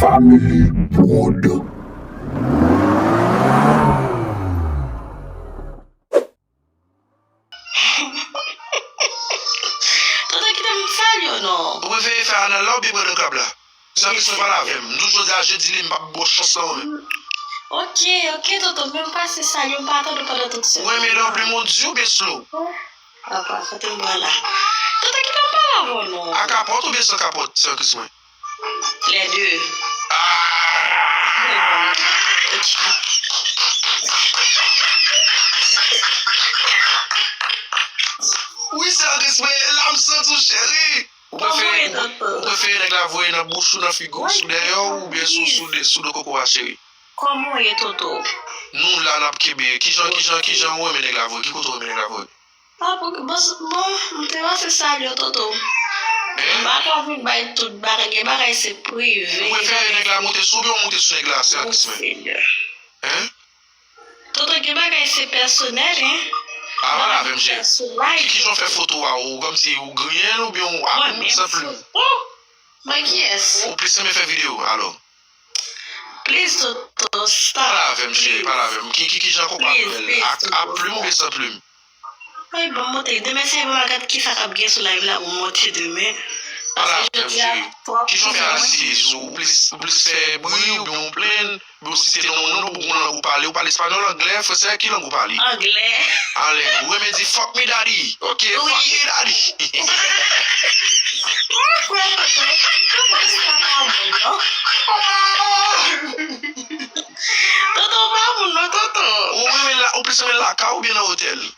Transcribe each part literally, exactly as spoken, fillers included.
Family Prod. Tonton, kite m salye w non. Ou prefere fè anal la oubyen pran nan krab la? Sa ki sou pale avè m. M toujou di a jedi li m p ap ba w chans lan mwen menm. Ok, ok, Tonton, men m pase salye w, m pa tande w pandan tout se tan. Ou renmen lè w plim ou di oubyen slow? Apa, kote m pran la? Tonton, kite m pale avè w non. A kapòt oubyen san kapòt, sè Kris mwen? Lè de. Wi, sè Kris mwen, la m santi w, cheri. Ou prefere nèg la voye nan bouch ou, nan figi w, sou dèyè w, oubyen sou, sou, sou do koko a, cheri? Kòman w ye, Toto? Nou la, n ap kenbe. Kijan, kijan, kijan ou renmen nèg la voye? Ki kote ou renmen nèg la voye? Ah, bon, bon, m te panse salye w, Toto. M pa ka vin bay tout bagay, gen bagay se prive. Ou prefere nèg la moute sou ou oubyen w moute sou nèg la, sè Kris mwen? Hein? Toto, gen bagay se pèsonèl, hein? Ah, pale avè m, cheri. Ki, kijan w fè foto a? Ou kòmsi ou griyen l oubyen ou, ah, ou san plim? Mwen kiyès? Ou plis renmen fè videyo, alò? Please, Toto, stop. Pale avè m, cheri, pale avè m. Ki, ki, kijan koko a bèl? Ak, ak plim oubyen san plim? Wi, bon, m monte demen, se pou m al gad kisa k ap gen sou live la pou m monte demen. Pale avè m, cheri. Kijan w fè al siye sou? Ou plis, ou plis fè bri oubyen ou plenn? Oubyen ou site non, non, pou gon lang ou pale? Ou pale espanyòl, anglè, fransè, ki lang ou pale? Anglè. Anglè. Ou renmen di fuck me daddy. Ok, fuck me daddy. Tonton pa moun non, tonton. Ou renmen la, ou plis renmen lakay oubyen nan otèl?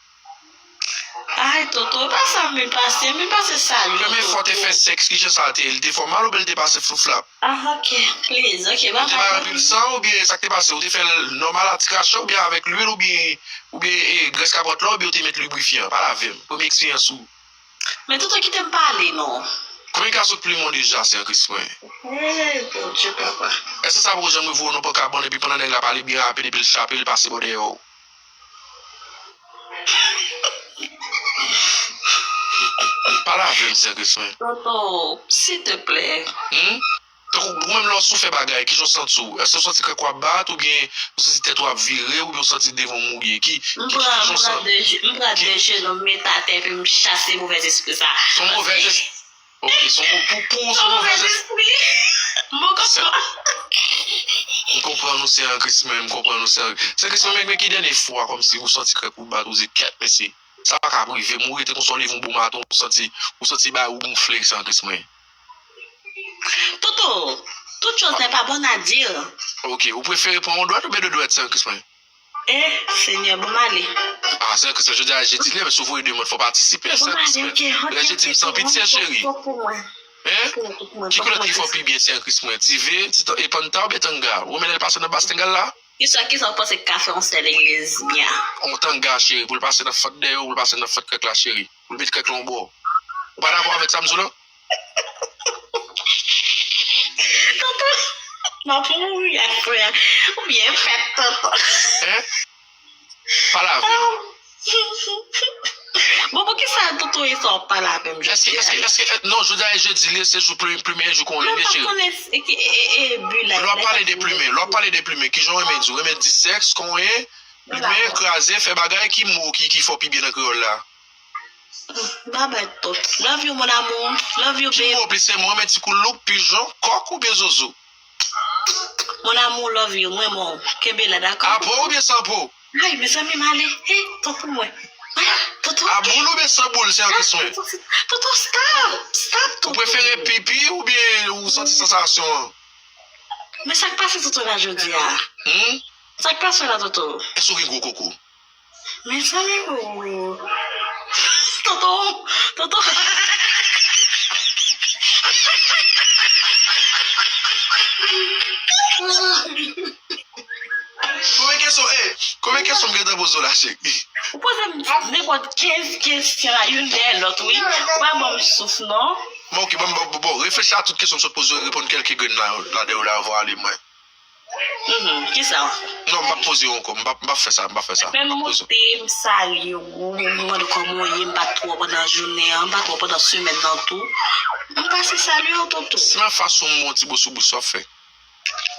Ay, Toto, e pa sa m vin pase, m vin pase salye w, Toto. Premye fwa w te fè sèks, kijan sa te ye? Li te fè w mal oubyen li te pase flouflap? Ah, ok, please, ok, bye bye. Ou te bay anpil san oubyen sa k te pase? Ou te fè l nòmal a ti krache oubyen avèk lwil oubyen, oubyen e, grès kapòt la oubyen ou te met librifyan? Pale avè m. Premye eksperyans ou. Men Toto, kite m pale non. Konbyen gason k plim ou deja, sè Kris mwen? Hey, Bondye, papa. Èske sa poko janm rive w nan pran kabann epi pandan nèg la pale byen rapid epi l chape, l pase bò dèyè w? Pale avè m, sè Kris mwen. Toto, silteplè. Hmm? Tankou ou menm lè w sou fè bagay, kijan w santi w? Èske w santi kèk ou ap bat oubyen ou santi tèt ou ap vire oubyen ou santi devan w mouye? Ki, ki, ki, kijan w santi? M pran de je, m pran de jenou m met atè epi m chase movèz espri sa. Se yon movèz espri. Ok, se yon, pou, pou ou se yon movèz espri. M konprann. M konprann ou, sè Kris mwen, m konprann ou, sè. Sè Kris mwen, men, men ki dènye fwa kòmsi ou santi kèk ou bat, ou di, kèt, mesye, sa pa ka ap rive, m, ou rete konsa, ou leve yon bon maten, ou santi, ou santi bagay ou gonfle, sè Kris mwen. Toto, toute chose n'est pas bonne à dire. Ok, ou prefere pran yon dwèt oubyen de dwèt, sè Kris mwen? Eh, Senyè, bon m ale. Ah, sè Kris mwen, jodi a jedi, lè, men si w voye de mòt, fò w patisipe, sè Kris mwen. Lè jedi m san pitye, cheri. Hein? Ki koulè ki fè w pi byen, sè Kris mwen? Ti ve, ti tan-, e panta oubyen tanga? Ou renmen lè l pase nan bas tengal la? Kisa, kisa w panse k ka fè yon sè legliz byen? Yon tanga, cheri, pou l pase nan fant dèyè w, pou l pase nan fant krèk la, cheri. Pou l met krèk la yon bò. Ou pa dakò avèk sa m di w la? Tonton, m ap mouri ak frè a. Ou byen fèt, tonton. Hein? Pale avè m. Bon, poukisa tonton e sa w ap pale avè m jodi a? Èske, èske, èske, non, jodi a e jedi, li se jou pli-, plimen, jou konyen, byen cheri. Lè w ap pale de plimen, lè w ap pale de plimen, kijan w renmen di? Ou renmen di sèks, konyen, plimen, kraze, fè bagay, ki mo ki, ki fè w pi byen nan kreyòl la? Babay tout. Love you, mon amour. Love you, babe. Ki mo plis renmen? Ou renmen ti koulouk, pijon, kòk oubyen zozo? Mon amour, love you. Mwen renmen w. Kenbe la, dakò? A po oubyen san po? Ay, mezanmi, m ale. Hey, tonton mwen. Ay, tonton. A boul oubyen san boul, sè Kris mwen? Tonton, stop. Stop, tonton. Ou prefere pipi oubyen ou santi sansasyon an? Men sa k pase tonton la jodi a? Hmm? Sa k pase la, tonton? Èske w gen gwo koko? Mezanmi o. Tonton, tonton. Konbyen kesyon, eh, konbyen kesyon m gentan poze w la, cheri? Ou poze m nenpòt kenz kesyon la, youn dèyè lòt, wi. Ou pa ban m souf, non. Bon, ok, bon, bon, bon, reflechi a tout kesyon m sot poze w, reponn kèlke grenn la, la dèyè w la, avan w ale, mwen. Mhm, kisa? Non, m p ap poze w ankò. M p ap, m p ap fè sa, m p ap fè sa. M p ap poze w. Monte, m salye w, m mande w kòman w ye, m pa t wè w pandan jounen an, m pa t wè w pandan semèn nan tou. M pase salye w, tonton. Si m anfas ou, m ba w ti bo sou bouch, sa w ap fè?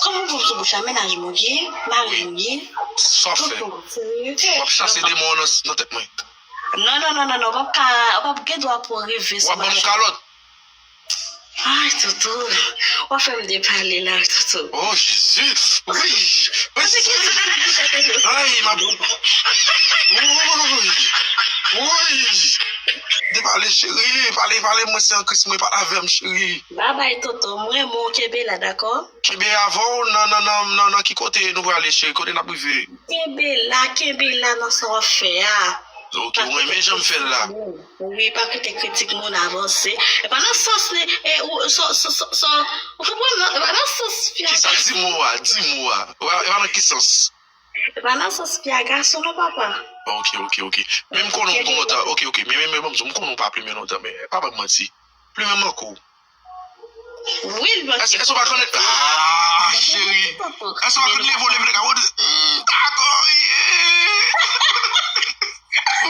Kòman w pran sou bouch la? Mennaj mwen w ye, mari m w ye. Sa w ap fè? Tonton, serye? W ap chase demon an nan, nan tèt mwen. Non, non, non, non, non, w p ap ka, w p ap gen dwa pou w rive sou machè. W ap ban m yon kalòt? Ay, Toto, w ap fè m depale la, Toto. Oh, Jezi! Wi! Wi! Ay, ma bon. Wi! Wi! Depale, cheri, pale, pale, mwen se an Kris, mwen pale avè m, cheri. Babay, Toto, m renmen w, kenbe la, dakò? Kenbe avè w nan, nan, nan, nan, nan ki kote nou prale, cheri? Kote n ap rive? Kenbe la, kenbe la nan sa w ap fè a. Ok, ou renmen jan m fè l la? Wi, pa koute kritik moun, avanse. E pa nan sans li, e, ou, sa, sa, sa, sa, ou konprann, non? E pa nan sans fia. Kisa? Di mo a, di mo a. E pa nan ki sans? E pa nan sans fia gason, non, papa. Ok, ok, ok. Men m konnen w gon tan. Ok, ok. Men, men, men, men, m konnen w pa plimen lontan, men pa ban m manti. Plimen manke w. Wi, l manke. Èske, èske w pa konn, ah, cheri. Èske w pa konn leve w leve nèg a, ou di, "Mm, dakò, ye." Ah.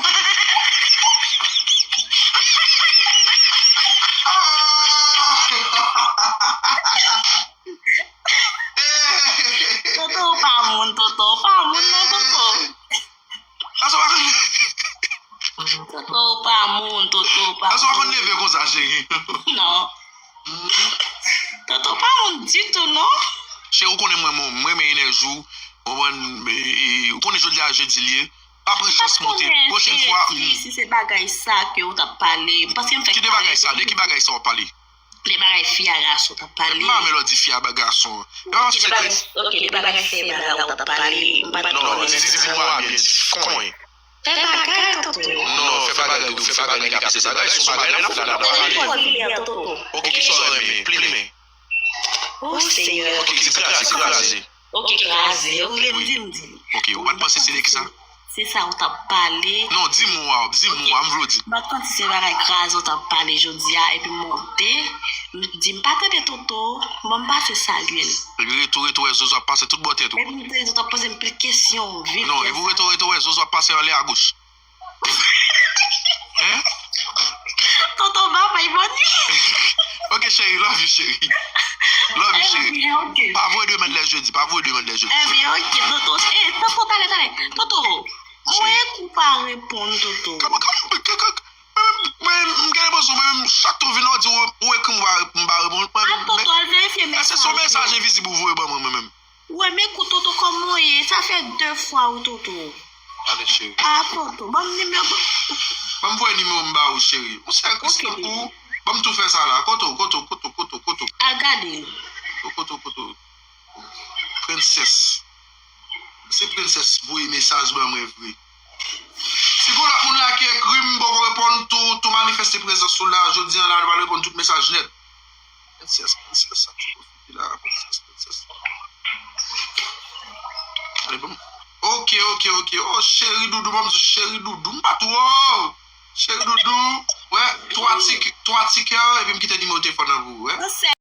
Toto, ou pa moun, Toto, ou pa moun, non, Toto. Èske w pa konn Toto pa moun, Toto pa moun. Èske w pa konn leve konsa, cheri? Non. Toto pa moun ditou, non. Cheri, ou konnen mwen, mwen, mwen renmen enèji w. Ou konprann, e, e, ou konnen jodi a jedi l ye. Pa pran chans monte. Pwochèn fwa, hmm. Si se bagay sa ke ou t ap pale, paske m fèk pale. Ki de bagay sa? De ki bagay sa w ap pale? De bagay fi a gason t ap pale. M pa renmen lè w di fi a ba gason. E pa paske se kretyen. Ok, de bagay fi a gason t ap pale. M pa t konnen sa. Non, di, di, di mo a byen, di, konyen. Fè bagay, tonton. Non, fè bagay, wi, fè bagay, nèg ap fè bagay, se yon bagay n ap fè la, n ap pale. Ok, kisa w renmen? Plimen. O Senyè. Ok, di kraze, kraze. Ok, kraze. Ou vle m di, m di. Ok, ou pa t panse se de kisa? Se sa ou t ap pale. Non, di mo a, di mo a, m vle w di. M pa t panse se bagay kraze ou t ap pale jodi a, epi m monte, m di m pa tande Toto, bon, m pase salye l. Epi retou, retou, wè Zozo ap pase tout bò tèt ou. Epi m te di w t ap poze m pil kesyon, vit. Non, epi retou, retou, wè Zozo ap pase anlè agoch. Hein? Toto, babay, boni. Ok, cheri, love you, cheri. Love you, cheri. Ebyen, ok. Pa voye demann lè jedi, pa voye demann lè jedi. Ebyen, ok, Toto. Eh, Toto, talè, talè. Toto, mwen kou pa reponn, Toto. Kòman, kòman, mwen, mwen, m gen enpresyon, mwen menm, chak tan w vin la, w di, w, w ekri m, m pa, m pa reponn. Mwen, a, Toto, al verifye mesaj yo. Èske se yon mesaj envizib ou voye ban mwen, mwen menm? Wè, men kou Toto kòman w ye? Sa fè de fwa wi, Toto. Gade, cheri. A, Toto, ban m nimewo. Ban m voye nimewo m ba ou, cheri. Ou sè Kris tankou ou. Ban m tou fè sa la. Kote w, kote w, kote w, kote w, kote w? Al gade l. Kote w, kote w, kote w? Prensès. Se Prensès voye mesaj ban mwen vre. Si gon lòt moun la ki ekri m, m poko reponn tou, tou manifeste prezans ou la, jodi a la, nou pral reponn tout mesaj nèt. Prensès, prensès, sa ki pwofite la, prensès, prensès. Ale, bon. Ok, ok, ok. Oh, cheri doudou, ban m di cheri doudou. M pa twò. Cheri doudou. Wè, twa ti, twa ti kè, epi m kite nimewo telefòn nan pou ou, wè.